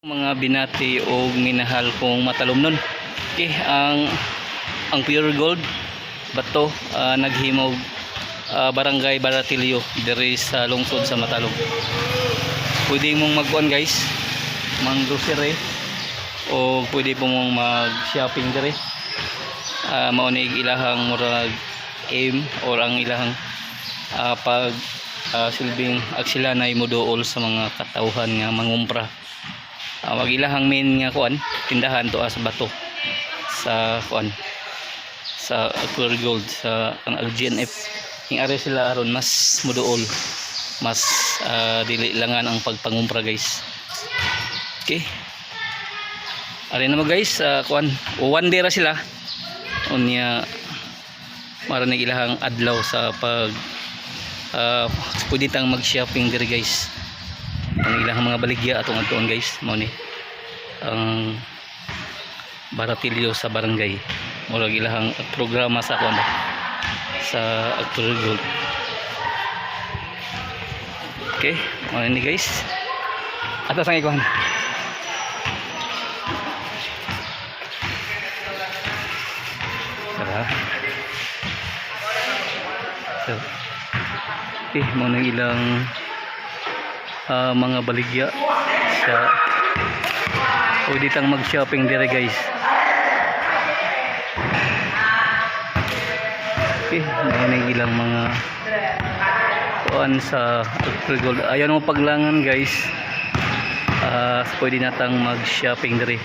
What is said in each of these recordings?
Mga binati o minahal kong matalumnon. Okay, ang Pure Gold Bato naghimog Barangay Baratillo diri sa lungsod sa Matalom. Pwede mong magkuan, guys, mang grocery o pwede po mong mag-shopping diri. Mao ni ilahang murag aim or ang ilahang pag silbing ag sila na muduol sa mga katawhan nga mangumpra. Wag ilahang main nga kuan tindahan to sa Bato sa kuan sa Pure Gold sa ang GNF ing are sila aron mas muduol, mas dili langan ang pagpangumpra, guys. Okay, are na mo, guys, kuan one day ra sila unya mara na ilahang adlaw sa pag pwede tang mag-shopping diri, guys. Ang ilang mga baligya atong adtuon, guys. Mao ni ang Baratillo sa barangay, murag ilahang programa sa kuan ba sa Pure Gold. Okay, mao ni, guys, ato sang ikuan. Tara. So, okay, mao na ilang mga baligya sa pwede tang mag-shopping dire, guys. Okay, mao na ilang mga kuan sa Pure Gold. Ayaw mo paglangan, guys. Pwede natang mag-shopping dire.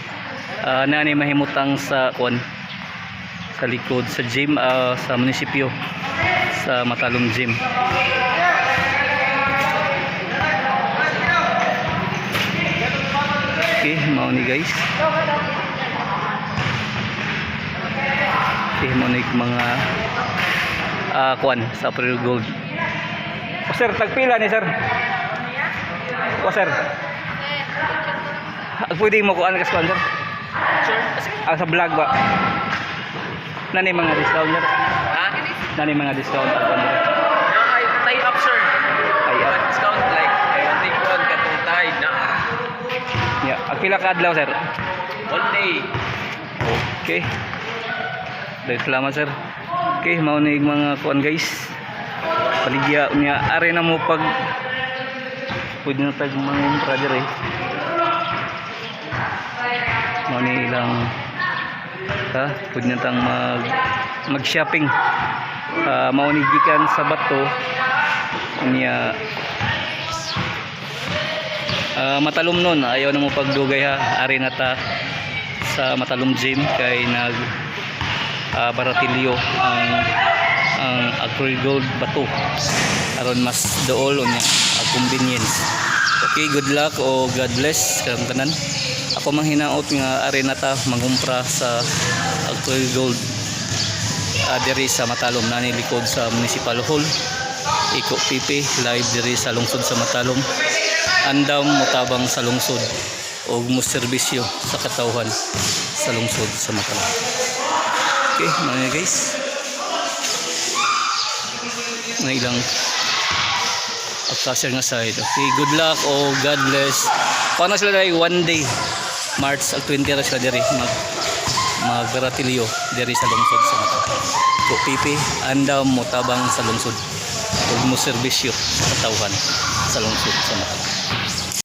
Naa ni mahimutang sa kuan sa likod sa gym, sa munisipyo sa Matalom Gym. Okay, mao ni, guys. Okay, mao ni mga kuan sa Pure Gold. O sir, tagpila ni, sir? O sir. Pwede mo kuan kas kuan, sir? Ah, sa vlog ba? Nani mga discount, sir? Ha? Nani mga discount ang kuan, sir? No, ay, tie up, sir. Tie up. Discount like, I take one katong tie na. Yeah, ang pila ka adlaw, sir? One day. Okay. Dahil salamat, sir. Okay, mao ni mga kuan, guys. Paligya niya are na mo pag pwede na tag mangumpra dire. Mao ni ilang ha, pwede na tang mag shopping. Mao ni gikan sa Bato niya matalom nun. Ayaw na mo pagdugay ha, ari na ta sa Matalom Gym kay nag Baratillo ang Agri Gold Bato aron mas dool unya ang convenience. Okay, good luck o God bless karong tanan. Ako mang hinaot nga ari na ta mangumpra sa Agri Gold diri sa Matalom nani likod sa Municipal Hall. Iko PP live diri sa lungsod sa Matalom, andam motabang sa lungsod o mo serbisyo sa katawhan sa lungsod sa Matalom. Okay, mga guys. Na ilang cashier nga side. Okay, good luck o God bless. Paano sila dahil one day March 20 ra sila diri mag magbaratilyo diri sa lungsod sa Matalom. Ko PP andam motabang sa lungsod ug mo serbisyo sa katawhan sa lungsod sa Matalom.